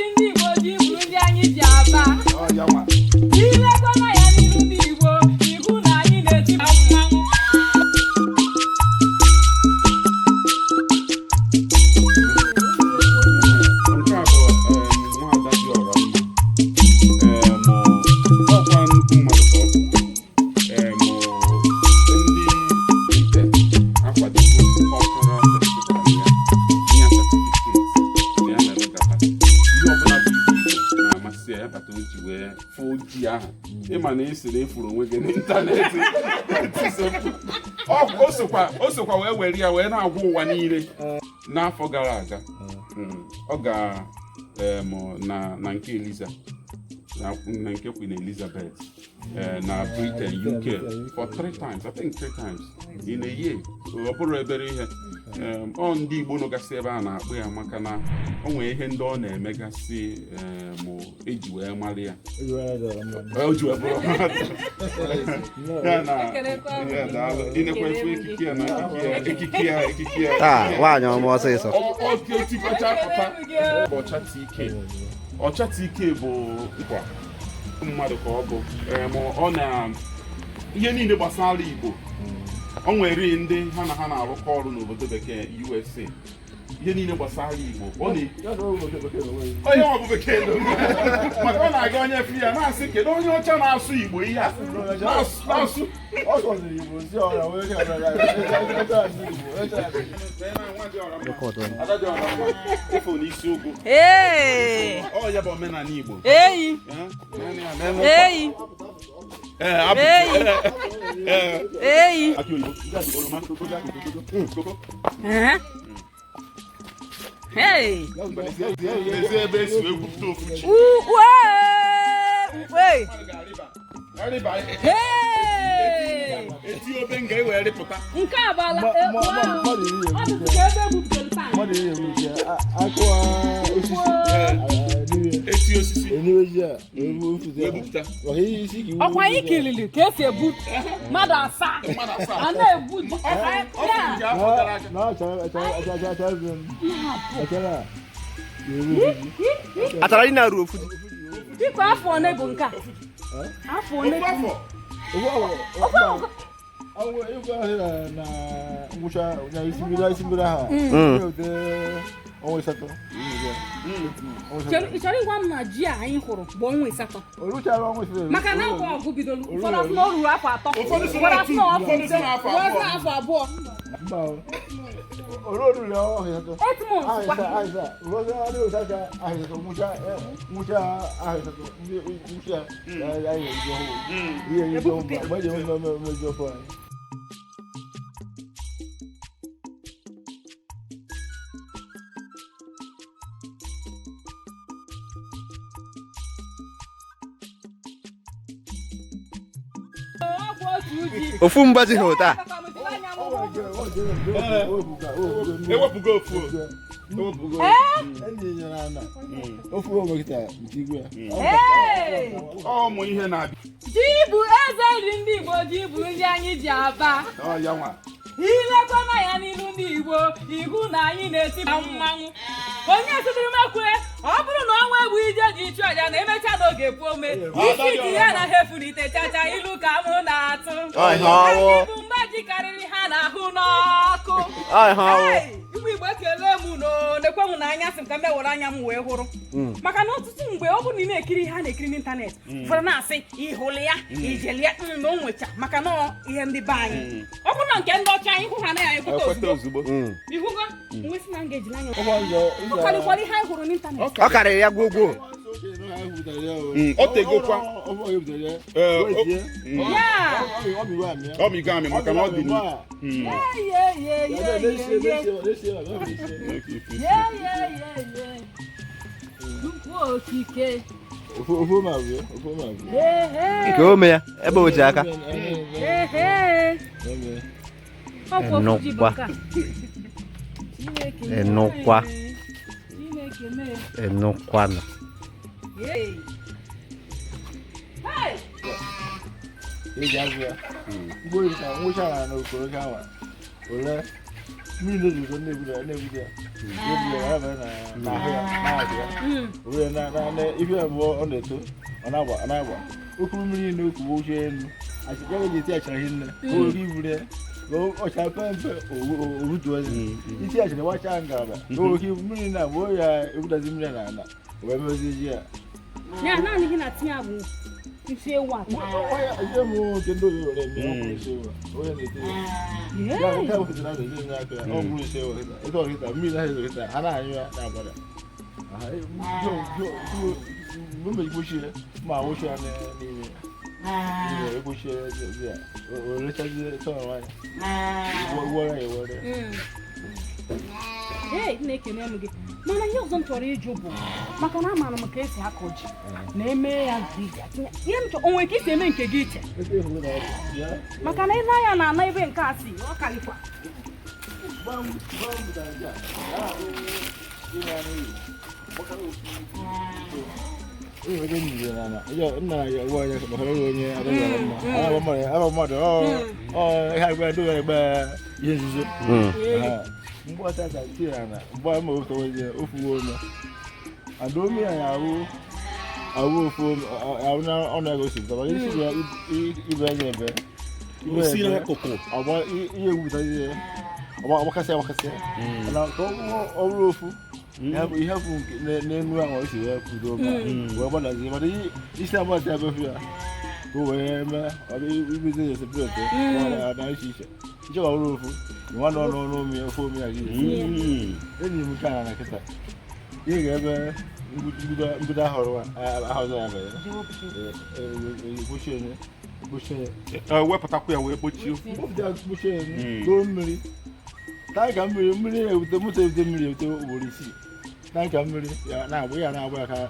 nri ndị Igbo, ji bụrụ ndị anyị ji aba. Ọ ya nwa. Ilekwana ya n'ihu ndị Igbo, ihu na anyị na-eti mmanwụ. Nke a bụ nwaada dị ọra mma. Ọkwa nnukwu mmadụ ka ọ bụ. Ndị Britain akwadogo cultural festival ya, nye ya certificate na ya mere gaba. Ihe ọbụla bụ ibe Igbo na-amasị ya, ya bata o ji wee fụ ji ahụ. Ịma na ị sịrị ịfụrụ onwe gị n'ịntanetị. O sokwa wee were ya wee na-agwa ụwa niile n'afọ gara aga. Ọ ga na nke Eliza na nke Queen Elizabeth, na Britain, UK for three times, I think three times in a year. So ọ bụrụ ebere ihe. Ọ ndị Igbo nọgasị ebe a na-akpụ ya maka na o nwere ihe ndị ọ na-emegasị eji wee mara ya. O ji wee bụrụ mmadụ. Ya na Ekelekwa m. ya, daalụ. Ịnekwa efu ekike ya na ekike ya, ekike ya, ekike ya. Taa nwaanyị ọma ọsịsọ. Ọ tikọcha pụta. Ekele m gị. Ọcha TK, Ọcha TK bụ nkwa mmadụ ka ọ bụ. Ọ na ihe niile gbasara Igbo, o nwere ndị ha na ha na-arụkọ ọrụ n'obodo bekee, USA. Ihe niile gbasara Igbo ọ na onye nwa bụ bekee nọ. Maka ọ na-aga onye fi ya na-asị, kedu onye ọcha na-asụ Igbo ihe a na-asụ na-asụ. Ọ sọziri Igbo si ọra wee chọrọ ya, Igbo chọrọ. Ada dị ọra mma, ịfụ n'isi ụgụ. Ee. Ọ ya bụ omenala Igbo. Eyi. Eh, naanị ya, naanị ụkwa. Eyi. Ee, abụ. Eyi. Ee. Eyi. Akị oyibo, ndị a bụ oroma, koko. Eh? Hey. N'ezie, ebe esi wee gwupụta ofu ji. Uwe. Uwe. Mmadụ ga-arịba. Arịba, Hey. eti obe nga e wee rịpụta. Nke a bụ ala. Mmadụ iri Ọ ya dịzị ka ebe egwupụtara taa. mmadụ iri egbuji akụwa osisi. Ee, eti osisi. Eniwe ji a wee Wee gwupụta. Maka ihe isi ka iwu. Ọkwa anyị kiriri ka esi ebu mmadụ asaa Mmadụ asaa. a na-ebu ji. Ọ fụrụ ji afọ gara aga. Na achara achara achara achara achara ewu. Achara ị na-arụ ofu ji. Biko, afọ one bụ nke a? Afọ one? Ofu afọ. Ofu afọ. Awụ ịgwa ahụ na ngwụcha na isi mbido ahụ na-eweta ọnwa 8. Ị chọrọ ịgwa m na ji a anyị hụrụ bụ ọnwa 8? Oruchara ọnwa 8. Maka na afọ ọgụ bidoro, ụfọdụ asị na o ruru afọ 3. Ụfọdụ sị ụfọdụ na asị na afọ ụfọdụ 5 sị na afọ ụfọdụ abụọ. sị na afọ 2. Mba, oru ya ọnwa 8. 8 months kwa. Ahịsa ụfọdụ adịghị ụsacha ahịsa ngwụcha ngwụcha ahịsa ndị ngwụcha ya ya eri ọhụụ ihe eri ọhụụ mgbe eji eme mmeji ọfọ anyị. Ọ bụ otu ji. Ofu mgba ji ha ụta. Ewepụgo ofu o. Ewepụgo. Ofu ogbe kịta nke igwe ya. Ee. Ọ ụmụ ihe na-abịa. Ji bụ eze nri ndị Igbo, ji bụ ndị anyị ji aba. Ọ ya nwa. Ilekwana ya n'ilu ndị Igbo, ihu na anyị na-eti mmanwụ. Onye sitere mekwe, ọ bụrụ na ọnwa egbu ije ji chụ aja na emecha n'oge pụọ ome isi ji ya na hefulite chacha ilu ka mụ na-atụ. Ọ ihe ọwụ. Anyị bụ mgba ji karịrị ha n'ahụ n'ọkụ. Ọ ihe ọwụ. Hey, Igbo, Igbo, ekele m no nekwe m n'anya, sị m ka m bịa were anya m wee hụrụ, maka na ọtụtụ mgbe ọ bụrụ na ị na-ekiri ihe a na-ekiri n'ịntanetị, ụfọdụ na-asị ịhụlụ ya ijeli ya na o nwecha, maka na ọ ihe ndị be anyị, ọ bụrụ na nke ndị ọcha anyị hụ ha na ya ekweta Ekweta ozugbo. Ozugbo. Ihugo nwe sị na m ga-ejiri anya Ọkwa ụzọ. Ọ karịkwara ihe anyị hụrụ n'ịntanetị. Ọ karịrị ya gwogwo. O tegokwa. Ee, Ya. Ọ mịgo amị maka na ọ dị n'ihu. Ye, ye, ye, ye, ye, ye. Ye, ye, ye, ye. Chukwu okike. He, he. Nke ome ya ebe o ji aka. He, he. Ọkwa ofu ji bụ Enukwa. nke a. Chineke Enukwa. mee. Chineke mee. Enukwanụ. Hey. Hey! Eji azụ ya mgbe ngwụcha na n'okoro ka nwa ole. Mmiri na-ezo na-ebuda ya na-ebuda ya ebuda ya abanye n'ahụ ya na-azụ ya wee na ife ya mgbe ọ na-eto ọ na-agba ọ na-agba okuru mmiri na okwu oche elu achịcha eji eti achara hinne oge iburu ya ọcha pe mpe orutuozi iti achara gbachaa ngalaba oge mmiri na mgbe ya ebudazi mmiri na ala wee mezie ji ya. Ya naanị gị na-atinye bụ isi ewu a. Ihe mụ nke ndị oyibo were eme ọ bụrụ isi ewu onye na-ete ya ya nke bụ kịta na-eji enye aka ya ọ bụrụ isi ewu kịta ịtọ kịta mmiri na-ezo kịta ha na-anyụ ya na-agbada mgbe ekpochie ma awụchi ya n'ime n'ime ekpochie ya o rechazie tọọ nwanyị were ya were. Ee, na-ekene m gị mana ihe ọzọ m chọrọ ịjụ bụ maka na amaara m ka esi akọ ji na-eme ya ihe m chọrọ onwe ka esi eme nke gị iche maka na ile anya na-ana ebe nke a si ọ karịkwa. Ihe nzuzo mgbe ọcha ka tie ya na mgbe ma ofe oje ofu ome and ome ya ahụ ahụ ofu ahụ na ọnụ ego si pụta isi ya ibe eze ebe ibe osi ebe n'akụkụ ọgba ihe egwupụtazi ya ọgbakasị agbakasị na ka ọ bụrụ ofu ihe bụ nke n'enu ahụ o si wee kwudo ome wee gbadazie mana isi agbasi abefu ya ka o wee mee ọ bụ ibizi ya separate na iche iche iche ọ bụrụ ofu nwa nọ n'ọnụ omi ofe omi a gị enyi m nke a na kịta ihe ga-ebe mbido ahọrọ ahọzọ ya banye kpochie onye kpochie wepụtakwa ya wee kpochie kpọpụta kpochie onye goo mmiri tanka mmiri mmiri na-ebute moto ebute mmiri ebute ugboro isii tanka mmiri ya na-agba ya na-agba ya ka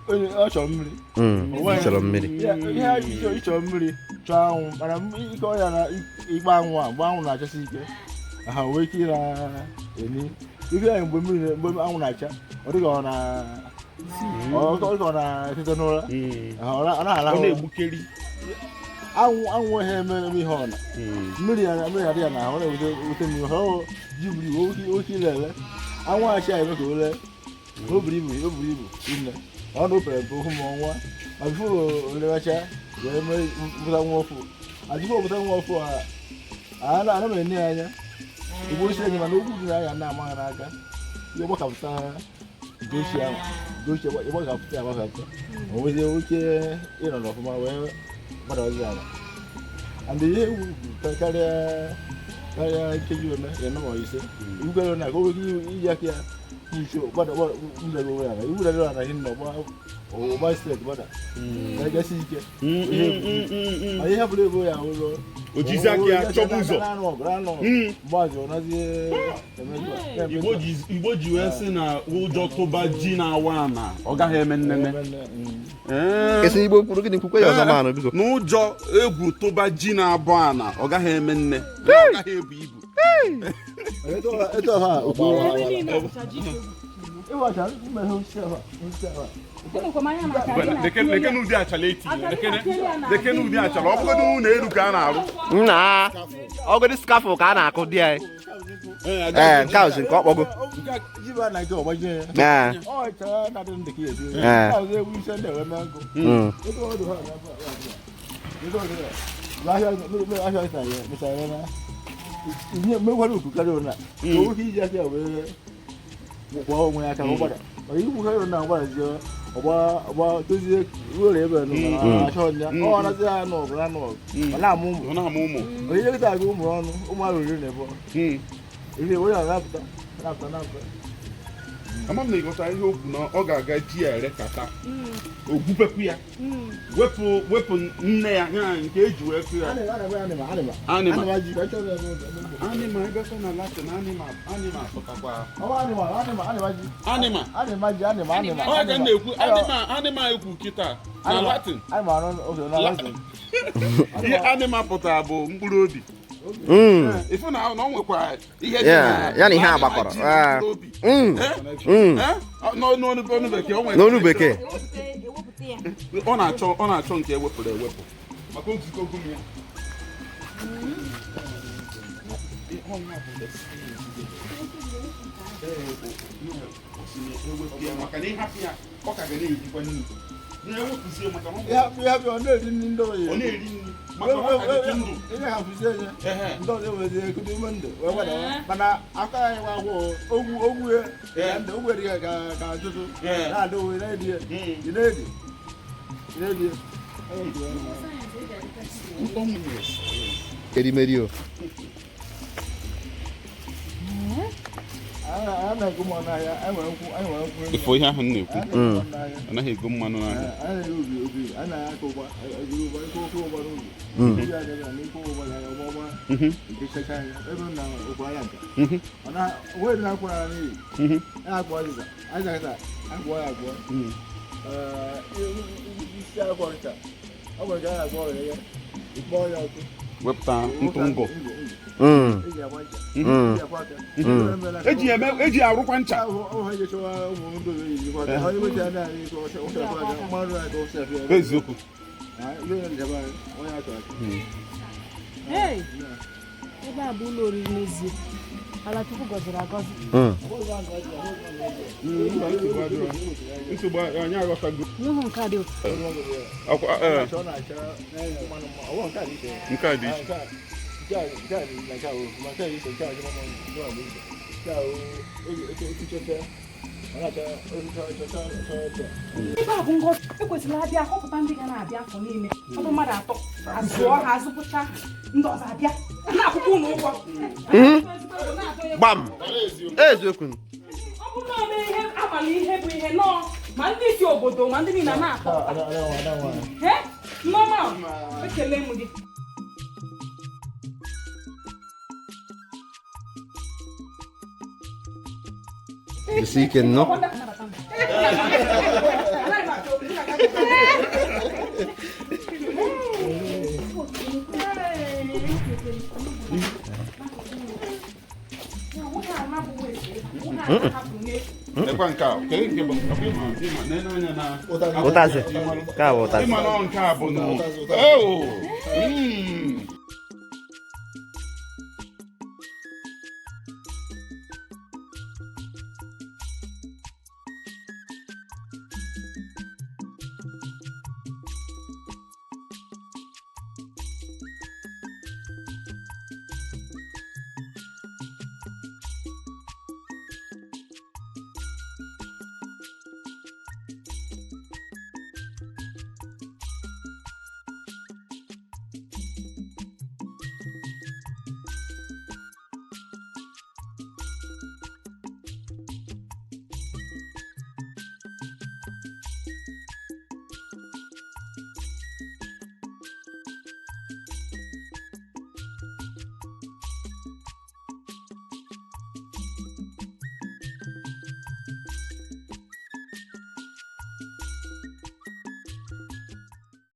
onye ọ chọrọ mmiri chọrọ mmiri ihe ịchọ mmiri chọọ anwụ mana ike ọya na ịgba anwụ a mgbe anwụ na-achasi ike ha nwee ike ịra eni ife ya mgbe mmiri mgbe anwụ na-acha ọ dịka ọ na ọ na-etete n'ụra ọ na-arahụ ọ na-egbukeri anwụ anwụ ha eme eme ihe ọna mmiri ya mmiri adị ya na ahụ ọ na-ewute ewute mmiri ha ji buru ibu oke ilele anwụ achị eme ka o lee o buru ibu o buru ibu nne ọ na opere mpe ofu ma ọnwa ma bifo olewacha wee mee mpụta nwa ọfụ ajụfụ opụta nwa ọfụ a ana m ene ya anya igbo isi enyi mana okwu dị na ya na-ama ha n'aka ihe gbakapụta nke ochie ahụ nke ochie ịgbakapụta ya agbakapụta o nwezie oke ịnọ n'ọfụma wee gbadazi ala and ihe egwu karịa karịa nkeji ole ịnọ ma ise iwugara na ka o nwere iji aka ya kpuchie gbada gbada onwe ya na iwudara na hinna ọgba steeti gbada gasi ike ma ihe bụrụ ebo ya ụlọ O jizi aka ya chọba ụzọ. mgbazi ọ nazie Igbo ji wee sị na ụjọ tụba ji na-awa ana ọ gaghị eme nnene. Ee. Esi Igbo kwuru gịnị kwukwe ya ọzọ manụ biko. N'ụjọ egwu tụba ji na-abụ ana ọ gaghị eme nne, ọ gaghị ebu ibu. Etu ọha Ebe niile achịcha ji ka ịwacha mmeghe osisi ọha osisi ọha. egwu. Anya na acha gị na-atinye Lekene ya. ụdị achala etinye, Acha gị na-atinye ya na lekene ụdị achala, ọ bụgodị ụlọ elu ka a na-arụ. Nna ọgọdị skafụl ka a na-akụ di anyị. Ee, nke ahụ si nke ọkpọgo. Ji ba na nke ọgbajie ya. Ee. Ọ chara na adị ndị ka ya esi. Ee. Ọ egwu ise ndị eweme nkụ. Etu ọ dị ha na ebe a. Etu ọ dị ha. Ahịa ahịa ịta ya mechara ya na. Ihe mekwara uku karịa ụna. O nwoke iji aka ya wee kwụọ onwe ya aka ọ gbada. Maka ikwu karịa ụna ọgbadazie ọgba ọgba tozie ruo ebe nọ mana achọ ya. Ọ nazi ya anụ ọgụ na anụ ọgụ. Ọ na-amụ ụmụ. Ọ na-amụ ụmụ. Onye nkịta agụ ụmụ ọnụ ụmụ ahụ iri na ebo. Iri onye na-apụta na-apụta na-apụta. Ama m na ịghọta ihe okwu na ọ ga-aga ji ya erekata ogwupekwu ya wepụ wepụ nne ya ya nke eji wee kụ ya. Anịma anịma Anịma. anịma ji ka chọrọ ebe ebe. Anịma ebe na Latin anịma anịma pụtakwa Ọwa anịma anịma anịma ji. Anịma. Anịma ji anịma anịma. Ọ ga na-ekwu anịma anịma ekwu kịta na Latin. Anịma anọ oge na Latin. Ihe anịma pụtara bụ mkpụrụ obi. Ifu na ọ nwekwa ihe dị Ya na ihe a gbakọrọ. ji na mkpụrụ obi. Eh? N'ọnụ bekee o nwere. N'olu bekee. Ewepụta ya. Ọ na-achọ ọ na-achọ nke ewepụrụ ewepụ maka ozugbo m ya. Ọ sị na ewepụ ya maka na ịhapụ ya, ọ ka ga na-erikwa nri, na-ewepụzie maka na Ihe hapụ, ọ na-eri nri ndị ọzọ. Ọ na-eri nri maka na ọ ka dịtụ ndụ. Ihe hapụzie ya, ndị ọzọ ewezi ekudu ume ndụ wee gbada ya. Mana aka anyị nwa akwụ ogwu ogwu ya ndụ ogwu erighị ka ntụtụ na-adị owe na-edi ya. Ị na-edi, ị na-edi ya. Erimeri o. A na-ego mmanụ n'ahịa, anyị nwere nkwụ, anyị nwere nkwụ. Ifo ihe ahụ m na-ekwu. A na-ego mmanụ n'ahịa. Anaghị ego mmanụ n'ahịa. Anyị na-ere ubi ubi, anyị na-akọ ụgba, ejiri ụgba, ịkọ ofe ụgba n'ubi. Ubi anyị na ịkọ ụgba na ụgba ụgba, ekechacha ya, ebe m na ụkwụ anya nka. Ọ na onwe dị na-akwụ n'ala n'iyi. Ya akpọ azịza, azịza kịta, akpọ ya akpọ. Isi akwọ nka, ọ nwere nke a na-akpọ ọrịa ya, ịkpọ ya ọkụ. Wepụta ntụ ngọ. Ngọ, Mm. eji agba ncha, eji akwa aka. Eji eme, eji arụkwa ncha. Eziokwu. Hey, ebe a bụ ụlọ oriri n'ezie. Ala Chukwu gọziri agọzi. Nsogbu anyị aghọtago. N'ihu nke a dị Ọkwa, ee, nke a dị iche. Ebe a bụ ngọzi. Ekwesịrị abịa họpụta ndị ga na-abịa afọ niile. Ọ bụ mmadụ atọ azụọ ha, azụpụcha ha, ndị ọzọ abịa na-akwụkwọ ụlọ ụgwọ. Gbam. Eziokwu. Ọ bụrụ na ọ mee ihe abalị, ihe bụ ihe nọọ, ma ndị isi obodo ma ndị niile na-akọ. Ee, Nneọma, ekele m gị. Jisi ike nnọọ. Anaghị m achọ okwu. Lekwa nke a, kedu nke bụ ọkwa ịma nene anya na Ụtazị. Nke a bụ ụtazị. Ịma na ọ nke a bụ nụ. Oh!